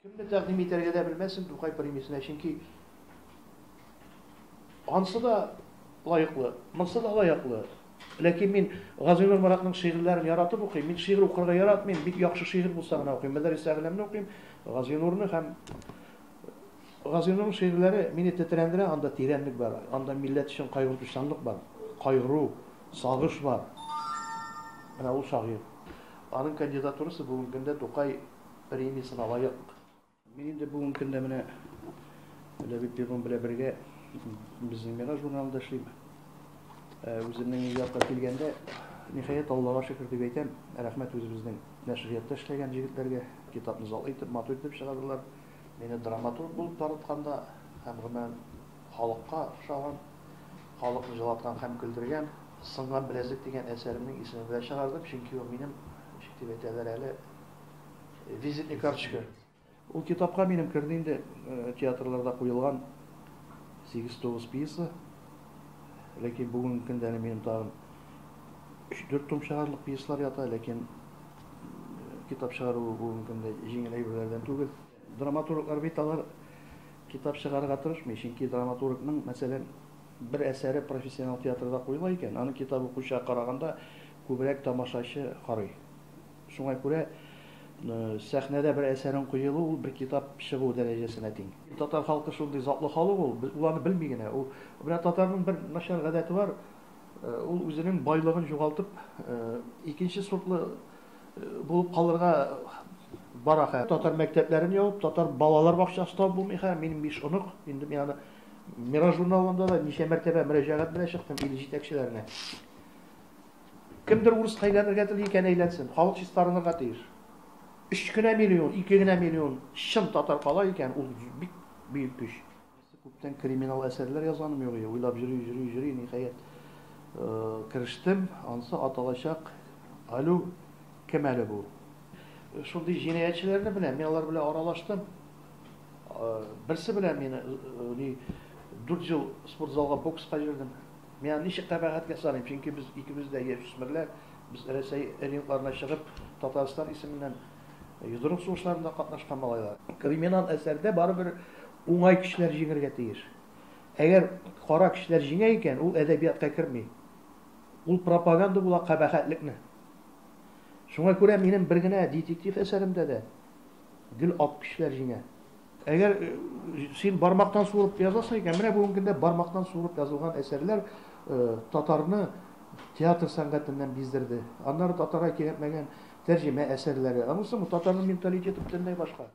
Кемне тәкъдим итәргә дә белмәсен Тукай премиясенә, чөнки ансы да лаеклы, монсы да лаеклы. Ләкин мин Газинур Моратның шигырьләрен яратып укыйм. Мин шигырь укырга яратмыйм, бик яхшы шигырь булса гына укыйм. Мөдәррис Әгъләмне укыйм, Газинурны һәм Газинурның шигырьләре мине тетрәндерә, анда тирәнлек бар, анда милләт өчен кайгыртучанлык бар, кайгыру, сагыш бар. Менә ул шагыйрь. Аның кандидатурасы бүгенге көндә Тукай премиясенә лаек. Мин инде бүгенге көндә менә Ләбиб Лерон белән бергә безнең Мирас журналында эшлим. Үземнең иҗатка килгәндә, ниһаять, Аллага шөкер дип әйтәм, рәхмәт үзебезнең нәшриятта эшләгән җегетләргә. Китапны затлы итеп, матур итеп чыгардылар. Мине драматург булып танытканда һәм гомумән халыкка ошаган, халыкны җылаткан һәм көлдергән Сынган беләзек дигән әсәремнең исеме белән чыгардым, чөнки ул минем, ничек дип әйтәләр әле, визитный карточка. Ул китапка минем керде инде театрларда куелган 8-9 пьеса. Ләкин бүгенге көндә әле минем тагын 3-4 том чыгарлык пьесалар ята, ләкин китап чыгару бүгенге көндә җиңел әйберләрдән түгел. Драматурглар бит алар китап чыгарырга тырышмый, чөнки драматургның, мәсәлән, бер әсәре профессионал театрда куела икән, аны китап укучыга караганда күбрәк тамашачы карый. Шуңа күрә сәхнәдә бер әсәрең куелу ул бер китап чыгу дәрәҗәсенә тиң. Татар халкы шундый затлы халык ул, ул аны белми генә. Ул менә татарның бер начар гадәте бар, ул үзенең байлыгын югалтып, икенче сортлы булып калырга бара хәзер. Татар мәктәпләрен ябып, татар балалар бакчасы табып булмый хәзер. Минем биш онык, инде мин аны Мирас журналында да ничә мәртәбә мөрәҗәгать белән чыктым ил җитәкчеләренә. Кемдер урыска әйләнергә тели икән, әйләнсен. Халык чистарынырга тиеш. 3 кенә миллион, 2 генә миллион чын татар кала икән, ул бик бөек көч. Күптән криминал әсәрләр язганым юк иде. Уйлап йөри, йөри, йөри, ниһаять, керештем. Ансы аталачак. Алю, кем әле бу? Шундый җинаятьчеләрне беләм, мин алар белән аралаштым. Берсе белән мин ни 4 ел спортзалга бокска йөрдем. Мин аны ничек кабахәткә саныйм, чөнки без икебез дә яшүсмерләр, без Рәсәй рингларына чыгып, Татарстан исеменнән йодрык сугышларында катнашкан малайлар. Криминал әсәрдә барыбер уңай көчләр җиңергә тиеш. Әгәр кара көчләр җиңә икән, ул әдәбиятка керми. Ул пропаганда була кабахәтлекне. Шуңа күрә минем бер генә детектив әсәремдә дә гел ак көчләр җиңә. Әгәр син бармактан суырып язасың икән, менә бүгенге көндә бармактан суырып язылган әсәрләр татарны театр сәнгатеннән биздерде. Аннары татарга кирәкмәгән тәрҗемә әсәрләре. Анысы татарның менталитеты бөтенләй башка.